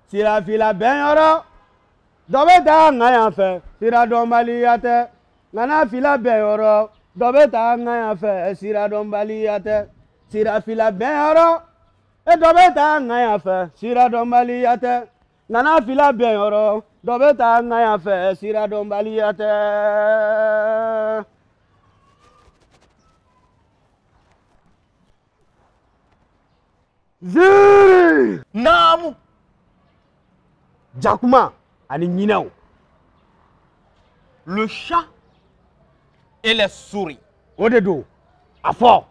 Sira fila bɛn yɔrɔ dɔ bɛ taa ŋa yan fɛ, sira dɔnbaliya tɛ. Ŋana fila bɛn yɔrɔ dɔ bɛ taa ŋa yan fɛ, sira dɔnbaliya tɛ. Sira fila bɛn yɔrɔ e dɔ bɛ taa ŋa yan fɛ, sira dɔnbaliya tɛ. Ŋana fila bɛn yɔrɔ dɔ bɛ taa ŋa yan fɛ, sira dɔnbaliya tɛ. Ziiri. Naamu. Jakuma ani ɲinɛw. Le chat et les souris. O de don, a fɔ.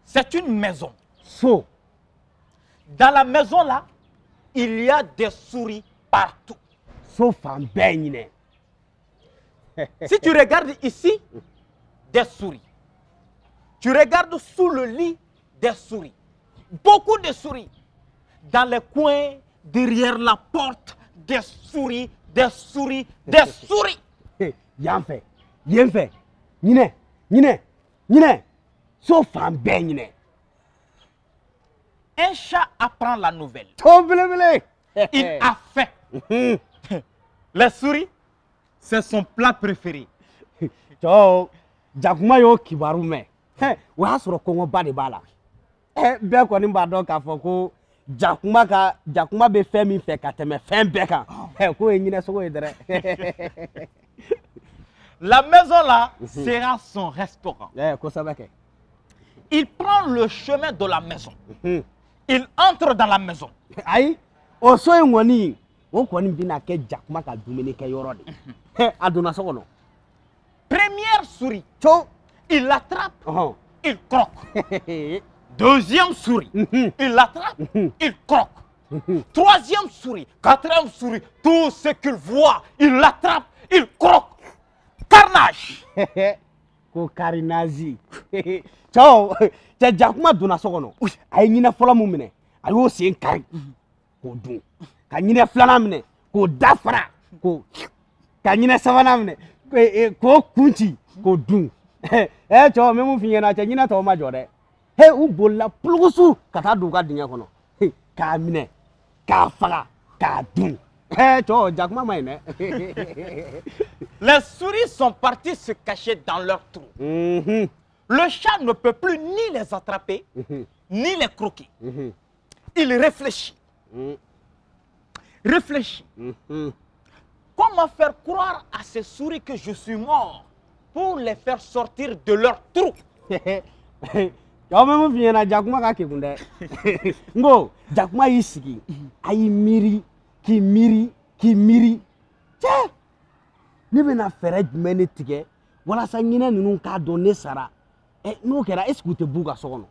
C'est une maison. So. Dans la maison là, il y a des souris partout. So fan bɛɛ ɲinɛ. Si tu regardes ici, des souris. Tu regardes sous le lit, des souris. Beaucoup de souris. Dans les coins, derrière la porte, des souris, des souris, des souris. Yan fɛ, yen fɛ, ɲinɛ, ɲinɛ, ɲinɛ, so fan bɛɛ ɲinɛ. Un chat apprend la nouvelle. To belebele. Il a faim. Les souris, c'est son plat préféré. Cɛw, jakuma y'o kibaru mɛn, o y'a sɔrɔ kɔngɔba de b'a la. Bɛɛ kɔni b'a dɔn k'a fɔ ko jakuma ka jakuma bɛ fɛn min fɛ ka tɛmɛ fɛn bɛɛ kan, k'o ye ɲinɛ sogo ye dɛrɛ. La maison là sera son restaurant. Kosɛbɛ kɛ. Il prend le chemin de la maison. Il entre dans la maison. Ayi, o so in kɔni, o kɔni bɛna kɛ jakuma ka dumunikɛyɔrɔ de ye. A donna so kɔnɔ. Première souris. Co. Il l'attrape. Il croque. Deuxième souris. Il l'attrape. Il croque. Troisième souris. Quatrième souris. Tout ce qu'il voit, il l'attrape. Il croque. Carnage. Ko karinazi. Cɛw, cɛ, jakuma donna so kɔnɔ, a ye ɲinɛ fɔlɔ mun minɛ, a y'o sen kari k'o dun, ka ɲinɛ filanan minɛ k'o da fara k'o, ka ɲinɛ sabanan minɛ k'o kun ci k'o dun. Cɛw, n bɛ mun f'i ɲɛna, cɛ, ɲinɛ tɔw ma jɔ dɛ. He, u bolila pulukusu ka taa don u ka dingɛ kɔnɔ k'a minɛ, k'a faga, k'a dun. Cɛw, jakuma ma ɲi dɛ. Les souris sont parties se cacher dans leur trou. Le chat ne peut plus ni les attraper, ni les croquer. Il réfléchit. Réfléchit. Comment faire croire à ces souris que je suis mort pour les faire sortir de leur trou? Cɛw, bɛ mun f'i ɲɛna, jakuma ka kekun dɛ. N ko jakuma y'i sigi, a y'i miiri, k'i miiri, k'i miiri. Cɛ, ne bɛna fɛɛrɛ jumɛn de tigɛ walasa ɲinɛ ninnu k'a dɔn ne sara? N'o kɛra, est ce que u tɛ b'u ka so kɔnɔ?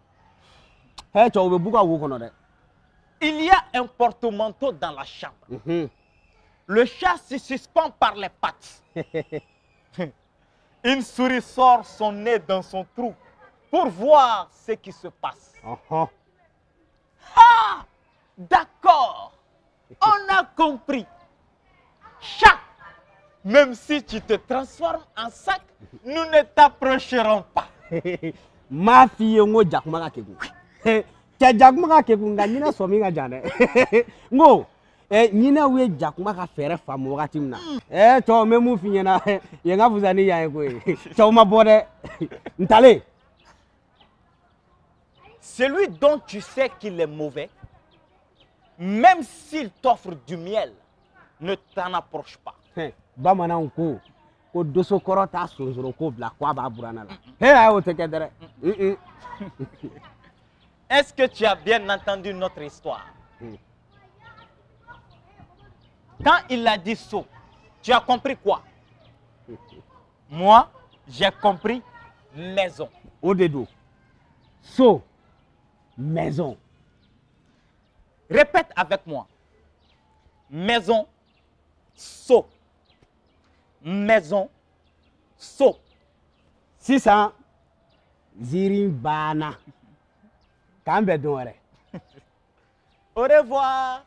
Cɛw, u bɛ b'u ka wo kɔnɔ dɛ. Il y a un porte-manteau dans la chambre. Le chat se suspend par les pattes. Une souris sort son nez dans son trou pour voir ce qui se passe. Ah! D'accord. On a compris. Chat, même si tu te transformes en sac, nous ne t'approcherons pas. N m'a f'i ye n ko jakuma ka kekun. Cɛ, jakuma ka kekun, nka ɲinɛ sɔmi ka jan dɛ. N ko ɲinɛw ye jakuma ka fɛɛrɛ faamu wagati min na, cɛw, n bɛ mun f'i ɲɛna, yen ka fusa ni yan ye koyi. Cɛw ma bɔ dɛ, n talen. Celui dont tu sais qu'il est mauvais, même s'il t'offre du miel, ne t'en approche pas. Bamananw ko ko dosokɔrɔ t'a sonsoro ko bila ko a b'a buranna la. He, ayi, o tɛ kɛ dɛrɛ. Est-ce que tu as bien entendu notre histoire? Quand il a dit so, tu as compris quoi? Moi, j'ai compris maison. O de don, so, maison. Répète avec moi. Maison, so. Maison, so. Sisan ziiri banna, k'an bɛn don wɛrɛ. Au revoir.